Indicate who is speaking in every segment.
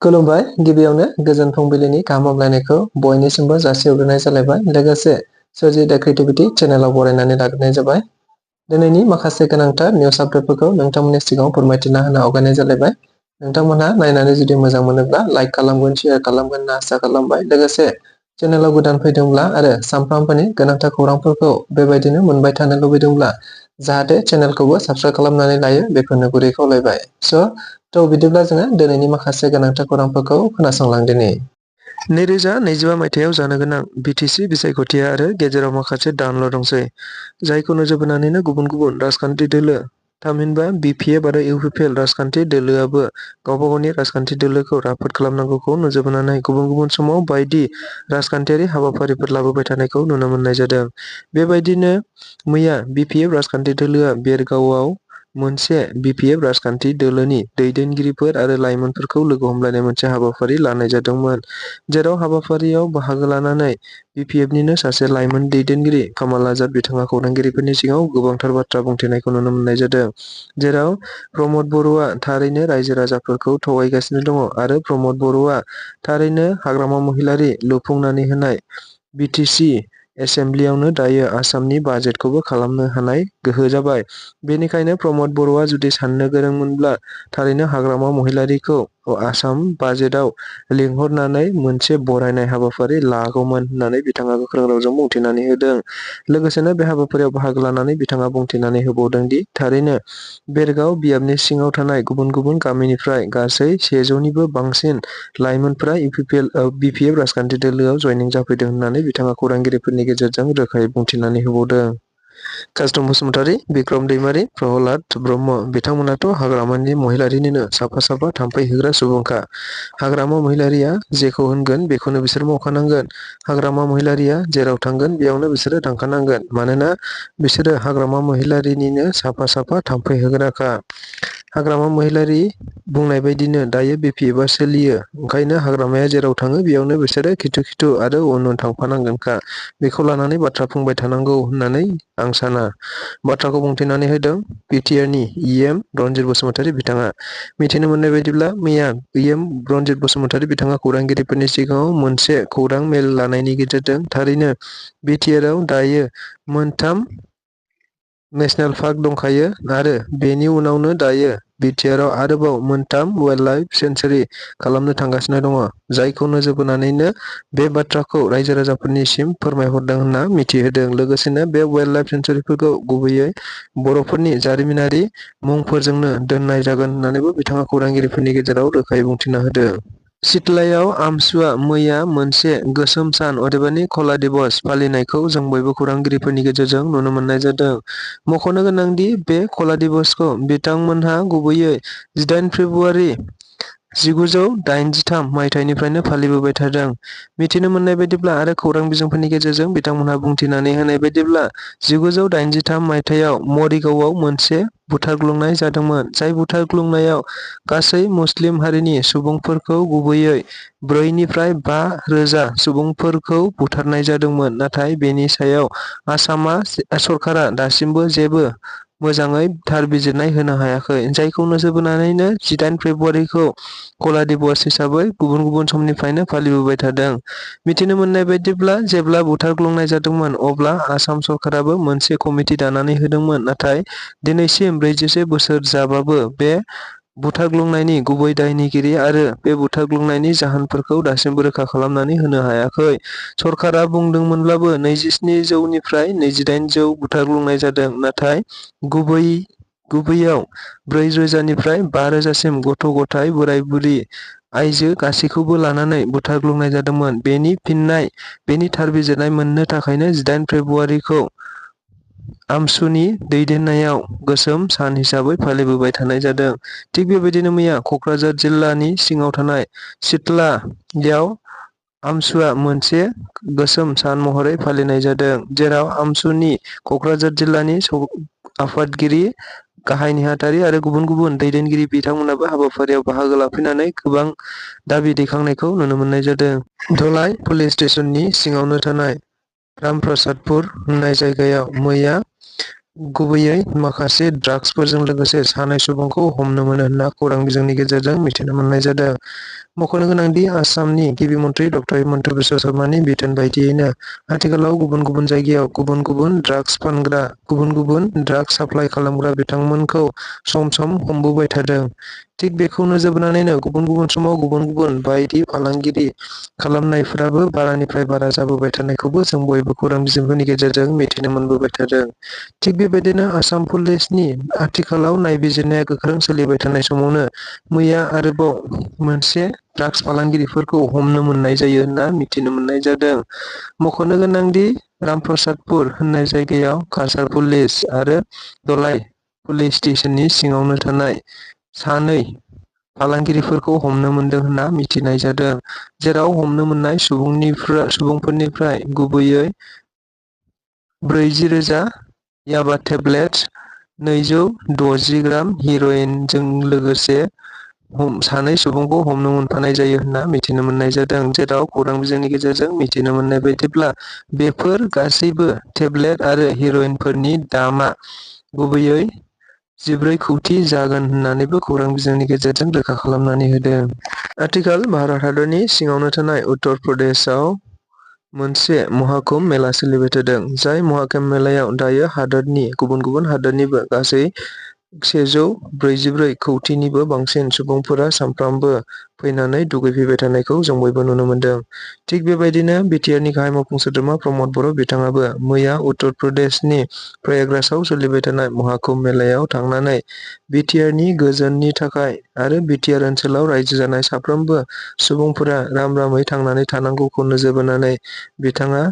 Speaker 1: खुलुमबाय गिबियावनो गोजोन फुंबिलिनि गाहाम हामलायनायखौ बयनिसिमबो जासिहरग्रोनाय जालायबाय लोगोसे स्वrji The Creativity चेनेलाव बरायनानै लाग्रोनाय जाबाय। दिनैनि माखासे गोनांथार निउस आपडेटफोरखौ नोंथांमोननि सिगाङाव फोरमायथिना होनो आवगायनाय जालायबाय। नोंथांमोनहा नायनानै जुदि मोजां मोनोब्ला लाइक खालामगोन शेयार खालामगोन होनना आसा खालामबाय। लोगोसे चेनेलाव गोदान फैदोंब्ला आरो सानफ्रामबोनि गोनांथार खौरांफोरखौ बेबायदिनो मोनबाय थानो लुबैदोंब्ला जाहाथे चेनेलखौबो साबस्क्राइब खालामनानै लायो बेखौनो गुरै खावलायबाय। थ' बिदिब्ला जोङो दिनैनि माखासे गोनांथार खौरांफोरखौ खोनासंलांदिनि। 2025 मायथाइयाव जानो गोनां बिटिसि बिसायख'थिया आरो गेजेराव माखासे दानल' दंसै जायखौ नोजोर बोनानैनो गुबुन गुबुन राजखान्थि दोलो थामहिनबा बिपिएफ आरो इउपिपिएल राजखान्थि दोलोआबो गावबा गावनि राजखान्थि दोलोखौ राफोद खालामनांगौखौ नोजोर बोनानै गुबुन गुबुन समाव बायदि राजखान्थियारि हाबाफारिफोर लाबोबाय थानायखौ नुनो मोननाय जादों। बेबायदिनो मैया बिपिएफ राजखान्थि दोलोआ बेरगावआव मोनसे बिपिएफ राजखान्थि दोलोनि दैदेनगिरिफोर आरो लाइमोनफोरखौ लोगो हमलायनाय मोनसे हाबाफारि लानाय जादोंमोन। जेराव हाबाफारियाव बाहागो लानानै बिपिएफनिनो सासे लाइमोन दैदेनगिरि कामाल आजाद बिथाङा खौरांगिरिफोरनि सिगाङाव गोबांथार बाथ्रा बुंथिनायखौ नुनो मोननाय जादों। जेराव प्रमद बर'आ थारैनो रायजो राजाफोरखौ थगायगासिनो दङ आरो प्रमद बर'आ थारैनो हाग्रामा महिलारि लुफुंनानै होनाय बिटिसि एसेमब्लियावनो दायो आसामनि बाजेटखौबो खालामनो हानाय गोहो जाबाय। बेनिखायनो प्रमद बर'आ जुदि साननो गोरोंमोनब्ला थारैनो हाग्रामा महिलारिखौ आसाम बाजेटआव लिंहरनानै मोनसे बरायनाय हाबाफारि लागौमोन होननानै बिथाङा गोख्रों रावजों बुंथिनानै होदों। लोगोसेनो बे हाबाफारियाव बाहागो लानानै बिथाङा बुंथिनानै होबावदों दि थारैनो बेरगाव बियाबनि सिङाव थानाय गुबुन गुबुन गामिनिफ्राय गासै 100निबो बांसिन लाइमोनफोरा बिपिएफ राजखान्थि दोलोआव जयनिं जाफैदों होननानै बिथाङा खौरांगिरिफोरनि गेजेरजों रोखायै बुंथिनानै होबावदों। कास्टम बसुमतारी, बिक्रम दैमारी, प्रहलाद ब्रह्म बिथांमोनाथ' हाग्रामानि महिलारिनिनो साफा साफा थाम्फै होग्रा सुबुंखा। हाग्रामा महिलारिया जेखौ होनगोन बेखौनो बिसोर मावखानांगोन। हाग्रामा महिलारिया जेराव थांगोन बेयावनो बिसोरो थांखानांगोन। मानोना बिसोरो हाग्रामा महिलारिनिनो साफा साफा थाम्फै होग्राखा। हाग्रामा महिलारि बुंनाय बायदिनो दायो बिपिएफआ सोलियो। ओंखायनो हाग्रामाया जेराव थाङो बेयावनो बिसोरो खिथु खिथु आरो उन उन थांफानांगोनखा। बेखौ लानानै बाथ्रा बुंबाय थानांगौ होननानै आं साना। बाथ्राखौ बुंथिनानै होदों बिटिआरनि इएम रनजित बसुमतारी बिथाङा। मिथिनो मोननाय बायदिब्ला मैया इएम रनजित बसुमतारी बिथाङा खौरांगिरिफोरनि सिगाङाव मोनसे खौरां मेल लानायनि गेजेरजों थारैनो बिटिआरआव दायो मोनथाम नेशनेल पार्क दंखायो आरो बेनि उनावनो दायो बिटिआरआव आरोबाव मोनथाम वाइल्ड लाइफ सेन्चुरि खालामनो थांगासिनो दङ। जायखौ नोजोर बोनानैनो बे बाथ्राखौ रायजो राजाफोरनिसिम फोरमायहरदों होनना मिथिहोदों। लोगोसेनो बे वाइल्ड लाइफ सेन्चुरिफोरखौ गुबैयै बर'फोरनि जारिमिनारि मुंफोरजोंनो दोननाय जागोन होननानैबो बिथाङा खौरांगिरिफोरनि गेजेराव रोखायै बुंथिना होदों। सिथलायाव आमसुआ मैया मोनसे गोसोम सान अदेबानि कला दिबस फालिनायखौ जों बयबो खौरांगिरिफोरनि गेजेरजों नुनो मोननाय जादों। मख'नो गोनांदि बे कला दिबसखौ बिथांमोनहा गुबैयै 18 फेब्रुआरि 1983 मायथाइनिफ्रायनो फालिबोबाय थादों। मिथिनो मोननाय बायदिब्ला आरो खौरां बिजोंफोरनि गेजेरजों बिथांमोनहा बुंथिनानै होनाय बायदिब्ला 1983 मायथाइयाव मरिगावआव मोनसे बुथारग्लुंनाय जादोंमोन। जाय बुथारग्लुंनायाव गासै मुस्लिम हारिनि सुबुंफोरखौ गुबैयै 4 निफ्राय 5 रोजा सुबुंफोरखौ बुथारनाय जादोंमोन। नाथाय बेनि सायाव आसामा सरकारा दासिमबो जेबो मोजाङै थार बिजिरनाय होनो हायाखै। जायखौ नोजोर बोनानैनो 18 फेब्रुआरिखौ कला दिबस हिसाबै गुबुन गुबुन समनिफ्रायनो फालिबोबाय थादों। मिथिनो मोननाय बायदिब्ला जेब्ला बुथारग्लुंनाय जादोंमोन अब्ला आसाम सरकाराबो मोनसे कमिटि दानानै होदोंमोन। नाथाय दिनैसिम 41 बोसोर जाबाबो बे बुथारग्लुंनायनि गुबै दायनिगिरि आरो बे बुथारग्लुंनायनि जाहोनफोरखौ दासिमबो रोखा खालामनानै होनो हायाखै। सरकारा बुंदोंमोनब्लाबो 27,000 निफ्राय 28,000 बुथारग्लुंनाय जादों। नाथाय गुबैयाव 4,000 निफ्राय 5,000सिम गथ' गथाय बोराय बुरि आइजो गासैखौबो लानानै बुथारग्लुंनाय जादोंमोन। बेनि थार बिजिरनाय मोननो थाखायनो 18 फेब्रुआरिखौ आमसुनि दैदेननायाव गोसोम सान हिसाबै फालिबोबाय थानाय जादों। थिग बेबायदिनो मैया क'क्राझार जिल्लानि सिङाव थानाय सिथलायाव आमसुआ मोनसे गोसोम सान महरै फालिनाय जादों। जेराव आमसुनि क'क्राझार जिल्लानि आफादगिरि गाहाय नेहाथारि आरो गुबुन गुबुन दैदेनगिरि बिथांमोनाबो हाबाफारियाव बाहागो लाफैनानै गोबां दाबि दैखांनायखौ नुनो मोननाय जादों। धलाई पुलिस स्टेशननि सिङावनो थानाय रामप्रसादपुर होननाय जायगायाव मैया गुबैयै माखासे ड्राग्सफोरजों लोगोसे सानै सुबुंखौ हमनो मोनो होनना खौरां बिजोंनि गेजेरजों मिथिनो मोननाय जादों। मख'नो गोनांदि आसामनि गिबि मन्थ्रि डक्टर हिमन्त बिश्व शर्मानि बिथोन बायदियैनो आथिखालाव गुबुन गुबुन जायगायाव गुबुन गुबुन ड्राग्स फानग्रा, गुबुन गुबुन ड्राग्स साप्लाइ खालामग्रा बिथांमोनखौ सम सम हमबोबाय थादों। थिग बेखौ नोजोर बोनानैनो गुबुन गुबुन समाव गुबुन गुबुन बायदि फालांगिरि खालामनायफोराबो बारानिफ्राय बारा जाबोबाय थानायखौबो जों बयबो खौरां बिजोंफोरनि गेजेरजों मिथिनो मोनबोबाय थादों। थिग बेबायदिनो आसाम पुलिसनि आथिखालाव नायबिजिरनाया गोख्रों सोलिबाय थानाय समावनो मैया आरोबाव मोनसे ड्राग्स फालांगिरिफोरखौ हमनो मोननाय जायो होनना मिथिनो मोननाय जादों। मख'नो गोनांदि रामप्रसादपुर होननाय जायगायाव काछार पुलिस आरो दलाइ पुलिस स्टेसननि सिङावनो थानाय सानै फालांगिरिफोरखौ हमनो मोनदों होनना मिथिनाय जादों। जेराव हमनो मोननाय सुबुंफोरनिफ्राय गुबैयै 40,000 याबा टेब्लेट, 260 ग्राम हेर'इनजों लोगोसे सानै सुबुंखौ हमनो मोनफानाय जायो होनना मिथिनो मोननाय जादों। जेराव खौरां बिजोंनि गेजेरजों मिथिनो मोननाय बायदिब्ला बेफोर गासैबो टेब्लेट आरो हेर'इनफोरनि दामा गुबैयै 14 कौटि जागोन होननानैबो खौरां बिजोंनि गेजेरजों रोखा खालामनानै होदों। आथिखाल भारत हादरनि सिङावनो थानाय उत्तर प्रदेशआव मोनसे महाकुम्भ मेला सोलिबाय थादों। जाय महाकुम्भ मेलायाव दायो हादोरनि गुबुन गुबुन हादोरनिबो गासै 144 कौटिनिबो बांसिन सुबुंफोरा सानफ्रामबो फैनानै दुगैफैबाय थानायखौ जों बयबो नुनो मोनदों। थिग बेबायदिनो बिटिआरनि गाहाय मावफुं सोद्रोमा प्रमद बर' बिथाङाबो मैया उत्तर प्रदेशनि प्रयागराजआव सोलिबाय थानाय महाकुम्भ मेलायाव थांनानै बिटिआरनि गोजोननि थाखाय आरो बिटिआर ओनसोलाव रायजो जानाय साफ्रोमबो सुबुंफोरा राम रामै थांनानै थानांगौखौ नोजोर बोनानै बिथाङा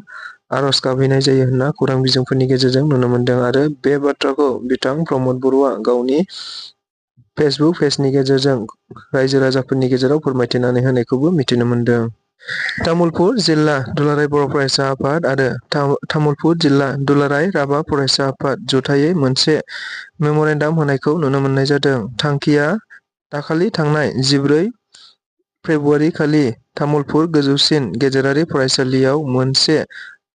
Speaker 1: आर'ज गाबहैनाय जायो होनना खौरां बिजोंफोरनि गेजेरजों नुनो मोनदों आरो बे बाथ्राखौ बिथां प्रमद बर'आ गावनि फेसबुक पेजनि गेजेरजों रायजो राजाफोरनि गेजेराव फोरमायथिनानै होनायखौबो मिथिनो मोनदों। तामुलपुर जिल्ला दुलाराय बर' फरायसा आफाद आरो तामुलपुर जिल्ला दुलाराय राभा फरायसा आफाद जथायै मोनसे मेम'रेन्डाम होनायखौ नुनो मोननाय जादों। थांखिया दाखालि थांनाय 14 फेब्रुआरि खालि तामुलपुर गोजौसिन गेजेरारि फरायसालियाव मोनसे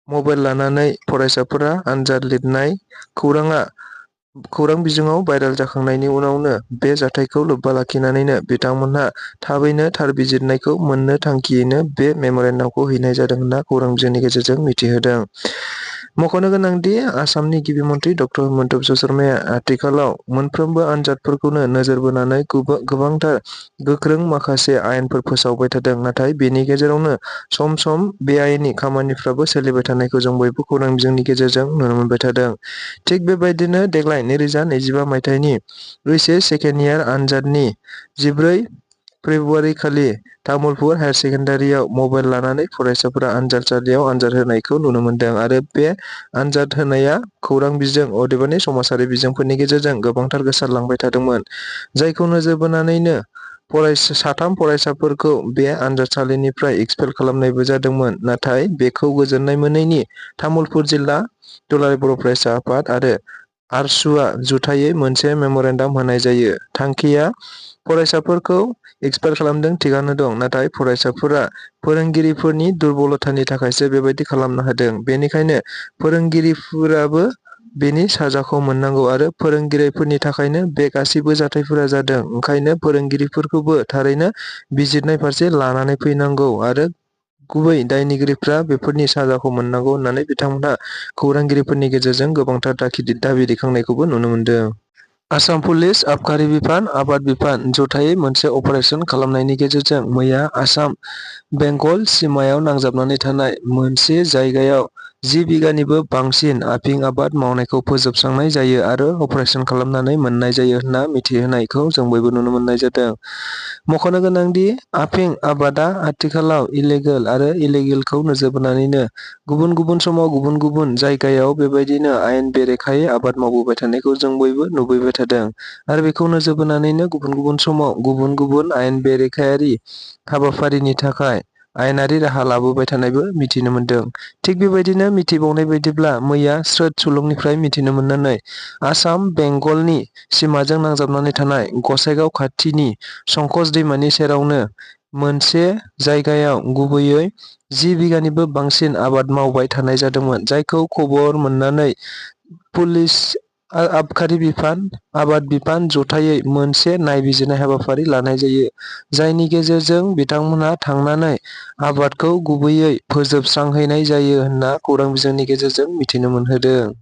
Speaker 1: मबाइल लानानै फरायसाफोरा आनजाद लिरनाय खौरां बिजोङाव भाइरेल जाखांनायनि उनावनो बे जाथायखौ लोब्बा लाखिनानैनो बिथांमोनहा थाबैनो थार बिजिरनायखौ मोननो थांखियैनो बे मेम'रेन्डामखौ हैनाय जादों होनना खौरां बिजोंनि गेजेरजों मिथिहोदों। मख'नो गोनांदि आसामनि गिबि मन्थ्रि डक्टर हिमन्त बिश्व शर्माया आथिखालाव मोनफ्रोमबो आनजादफोरखौनो नोजोर बोनानै गोबांथार गोख्रों माखासे आयेनफोर फोसावबाय थादों। नाथाय बेनि गेजेरावनो सम सम बेआइनि खामानिफ्राबो सोलिबाय थानायखौ जों बयबो खौरां बिजोंनि गेजेरजों नुनो मोनबाय थादों। थिग बेबायदिनो देग्लाय 2025 मायथाइनि ओइचएस सेकेन्ड इयार आनजादनि 14 फेब्रुआरि खालि तामुलपुर हायार सेकेन्डारियाव मबाइल लानानै फरायसाफोरा आनजादसालियाव आनजाद होनायखौ नुनो मोनदों आरो बे आनजाद होनाया खौरां बिजों अदेबानि समाजारि बिजोंफोरनि गेजेरजों गोबांथार गोसारलांबाय थादोंमोन। जायखौ नोजोर बोनानैनो साथाम फरायसाफोरखौ बे आनजादसालिनिफ्राय एक्सपेल खालामनायबो जादोंमोन। नाथाय बेखौ गोजोननाय मोनैनि तामुलपुर जिल्ला दुलाराय बर' फरायसा आफाद आरो आरसुआ जुथायै मोनसे मेम'रेन्डाम होनाय जायो। थांखिया फरायसाफोरखौ एक्सपेल खालामदों थिगानो दं, नाथाय फरायसाफोरा फोरोंगिरिफोरनि दुरबलथानि थाखायसो बेबायदि खालामनो हादों। बेनिखायनो फोरोंगिरिफोराबो बेनि साजाखौ मोननांगौ आरो फोरोंगिरिफोरनि थाखायनो बे गासैबो जाथायफोरा जादों। ओंखायनो फोरोंगिरिफोरखौबो थारैनो बिजिरनाय फारसे लानानै फैनांगौ आरो गुबै दायनिगिरिफ्रा बेफोरनि साजाखौ मोननांगौ होननानै बिथांमोनहा खौरांगिरिफोरनि गेजेरजों गोबांथार दाबि दैखांनायखौबो नुनो मोनदों। आसाम पुलिस, आबखारि बिफान, आबाद बिफान जथायै मोनसे अपारेसन खालामनायनि गेजेरजों मैया आसाम बेंगल सिमायाव नांजाबनानै थानाय मोनसे जायगायाव 10 बिगानिबो बांसिन आफिं आबाद मावनायखौ फोजोबस्रांनाय जायो आरो अपारेसन खालामनानै मोननाय जायो होनना मिथिहोनायखौ जों बयबो नुनो मोननाय जादों। मख'नो गोनांदि आफिं आबादा आथिखालाव इलिगेल आरो इलिगेलखौ नोजोर बोनानैनो गुबुन गुबुन समाव गुबुन गुबुन जायगायाव बेबायदिनो आयेन बेरेखायै आबाद मावबोबाय थानायखौ जों बयबो नुबोबाय थादों आरो बेखौ नोजोर बोनानैनो गुबुन गुबुन समाव गुबुन गुबुन आयेन बेरेखायारि हाबाफारिनि थाखाय आयेनारि राहा लाबोबाय थानायबो मिथिनो मोनदों। थिग बेबायदिनो मिथिबावनाय बायदिब्ला मैया स्रोद सुलुंनिफ्राय मिथिनो मोननानै आसाम बेंगलनि सिमाजों नांजाबनानै थानाय गसाइगाव खाथिनि संकस दैमानि सेरावनो मोनसे जायगायाव गुबैयै 10 बिगानिबो बांसिन आबाद मावबाय थानाय जादोंमोन। जायखौ खबर मोननानै पुलिस आबखारि बिफान, आबाद बिफान जथायै मोनसे नायबिजिरनाय हाबाफारि लानाय जायो, जायनि गेजेरजों बिथांमोनहा थांनानै आबादखौ गुबैयै फोजोबस्रांहैनाय जायो होनना खौरां बिजोंनि गेजेरजों मिथिनो मोनहोदों।